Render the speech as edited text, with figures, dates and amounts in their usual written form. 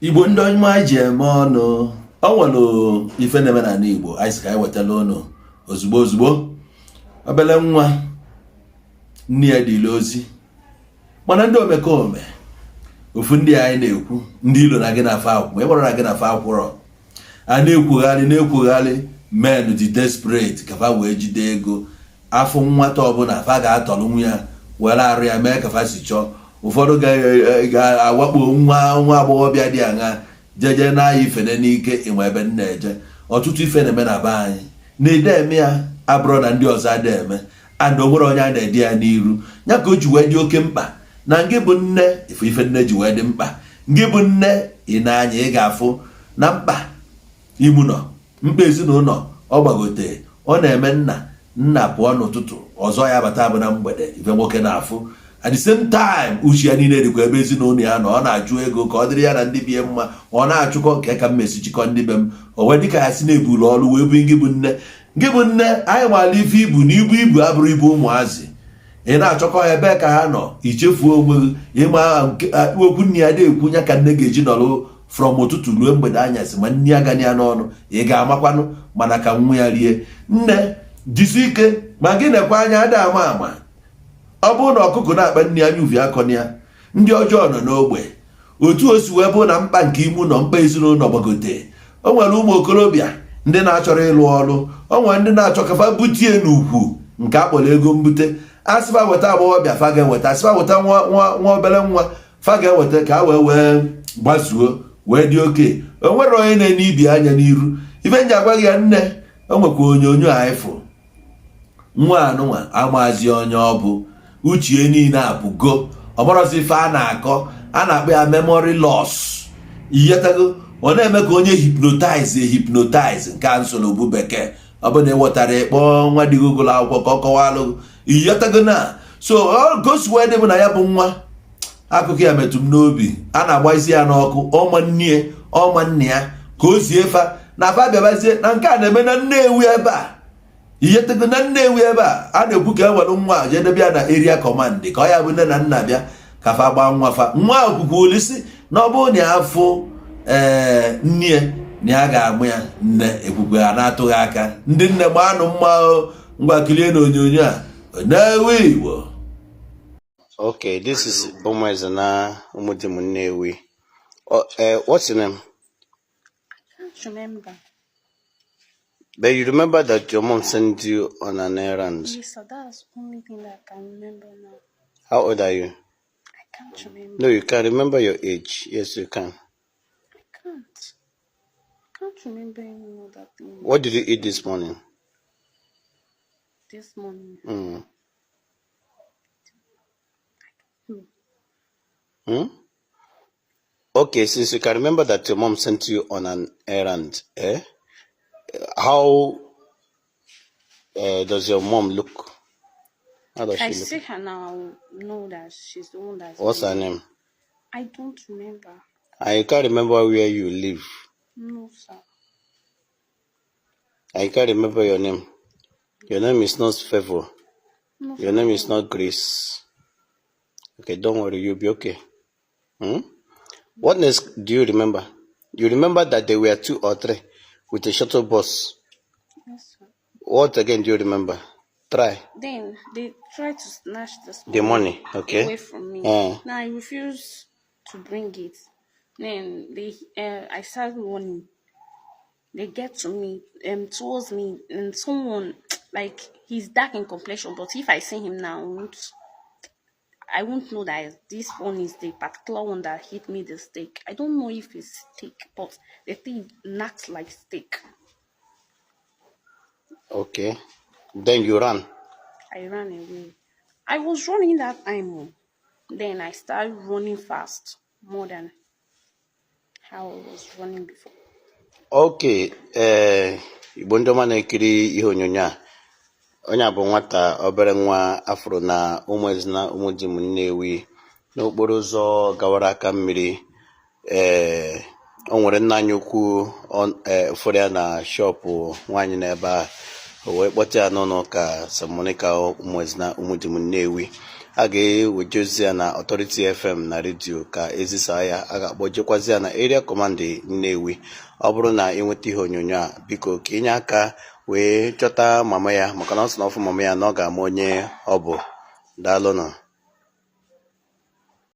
Igbo ndị ọma ji eme ọnụ, o nwere ife na-eme n'ala Igbo anyị sị ka anyị wetala ụnụ ozugbo ozugbo. Obele nwa nne ya dịle ozi, mana ndị omekome ofu ndị anyị na-ekwu, ndị ilo na gị na-afa akwụ, ịgbara na gị na-afa akwụrọ, a na-ekwugharị na-ekwugharị. Men dị desperate ka fa wee jide ego afọ nwata ọbụla fa ga-atọrọ nwa ya were arụ ya mee ka fa si chọọ. Ụfọdụ ga-awakpo nwa nwa agbọghọbịa dị aṅa jeje n'ahịa ifene n'ike ịnwe ebe nna eje. Ọtụtụ ife na-eme na be anyị na-ede eme ya abụrụ na ndị ọzọ ada eme, and o nwere onye a na-ede ya n'iru ya ka o ji wee dị oke mkpa na ngị bụ nne ife ife nne ji wee dị mkpa. Ngị bụ nne, ị na-anya, ị ga-afụ na mkpa imu nọ, mkpa ezinụlọ ọ gbagote, ọ na-eme nna nna pụọ n'ụtụtụ, ọzọ ya bata bụ na mgbede. Ife nwoke na-afụ, at the same time uche ya niile dịkwa ebe ezinụlọ ya nọ. Ọ na-achụ ego ka ọ dịrị ya na ndị bie mma, ọ na-achụkọ nke ka mmesi chịkọ ndị be m. O wee dịka ya si na-eburu ọrụ wee bụ ngị bụ nne. Ngị bụ nne, anyị nwala ife ibu na ibu ibu abụrụ ibu ụmụazị. Ị na-achọkọ ha ebee ka ha nọ, ichefuo onwe gị. Ịma okwu nne ya na-ekwu ya ka nne ga-eji nọrọ from ụtụtụ ruo mgbede, anyasị, ma nne ya gani ya n'ọnụ, ị ga-amakwanụ mana ka nwa ya rie. Nne, jisi ike ma gị nekwa anya ada ama ama. Ọ bụrụ na ọkụkọ na-akpa nne anya uvi akọna ya, ndị ọjọọ nọ n'ogbe. Otu o si wee bụ na mkpa nke ime ụlọ, mkpa ezinụlọ gbagote, o nwere ụmụ okorobịa ndị na-achọrọ ịlụ ọrụ, o nwere ndị na-achọ ka fa butie n'ukwu nke a kpọrọ ego mbute. Asịfa weta agbọghọbịa, fa ga-eweta. Asịfa weta nwa nwa obere nwa, fa ga-eweta ka a wee wee gbazuo wee dị oke. O nwere onye na-ene ibi anya n'iru. Ife nji agwa gị ya, nne, o nwekwa onyonyo anyị fụ nwa anụnwa amazi onye ọ bụ, uchie niile apụgo, ọgbọrọzi ife a na-akọ, a na-akpọ ya memory loss. Iyetago, ọ na-eme ka onye hypnotize hypnotize nke a nsogbu bekee. Ọ bụ na ị ghọtara, ịkpọ nwa dị gị ụlọ akwụkwọ ka ọ kọwalụ. Iyetago na so ọ gosi wee dị bụ na ya bụ nwa akụkọ ya metụ m n'obi. A na-agba isi ya n'ọkụ, ọma nne, ọma nne ya ka o zie fa na fa bịabazie na nke a na-eme na Nnewi ebe a. Iyetego na Nnewi ebe a, a na-ekwu ka e were nwa a jee debe ya na area command, ka ọ ya bụ nne na nna bịa ka fa gbaa nwa fa. Nwa akwụkwọ olisi na ọ bụrụ na ya afụ ee nne na ya ga-amụ ya. Nne ekwukwe ha na-atụghị aka. Ndị nne, gbaanụ mma o. Ngwa, kirie na onyonyo a na-ewe Igbo. Okay, this is Umuezena Umudim Nnewi. Oh, what's your name? I can't remember. But you remember that your mom sent you on an errand. Yes, sir. That's the only thing that I can remember now. How old are you? I can't remember. No, you can remember your age. Yes, you can. I can't. I can't remember any other thing. What did you eat this morning? This morning. Hmm? Okay, since you can remember that your mom sent you on an errand, eh? How does your mom look? How does If I she look? see her now, I will know that she's the one that's What's her been. name? I don't remember. And you can't remember where you live. No, sir. And you can't remember your name. Your name is not Favor. No, Your name is sir. not Grace. Okay, don't worry, you'll be okay. What next do you remember? You remember that there were two or three with a shuttle bus. Yes, sir. What again do you remember? Try. Then they tried to snatch this The money, okay? away from me. Now I refuse to bring it. Then I started running. They get to me, towards me, and someone, like, he's dark in complexion, but if I see him now, I won't know that this one is the particular one that hit me the stick. I don't know if it's stick, but the thing knocks like stick. Okay. Then you ran. I ran away. I was running that time, oh. Then I started running fast, more than how I was running before. Okay. Ee, Igbo ndị ọma na-ekiri ihe onyonyo a, onye a bụ nwata obere nwa afụrụ na Ụmụezina Ụmụdim Nnewi n'okporo ụzọ gawara aka mmiri. Ee, o nwere nna anyị ukwu fụrụ ya na shop nwaanyị n'ebe a, o wee kpọta ya n'ụlọ ụka St. Monica, Ụmụezina Ụmụdim Nnewi. A ga-eweje ozi ya na Authority FM na redio ka ezisa ya. A ga-akpọjekwazi ya na Area Command Nnewi. Ọ bụrụ na ị nweta ihe onyonyo a, biko ka inye aka wee chọta mama ya, maka na ọ sị na ọ fụ mama ya na ọ ga-ama onye ọ bụ. Daalụnụ.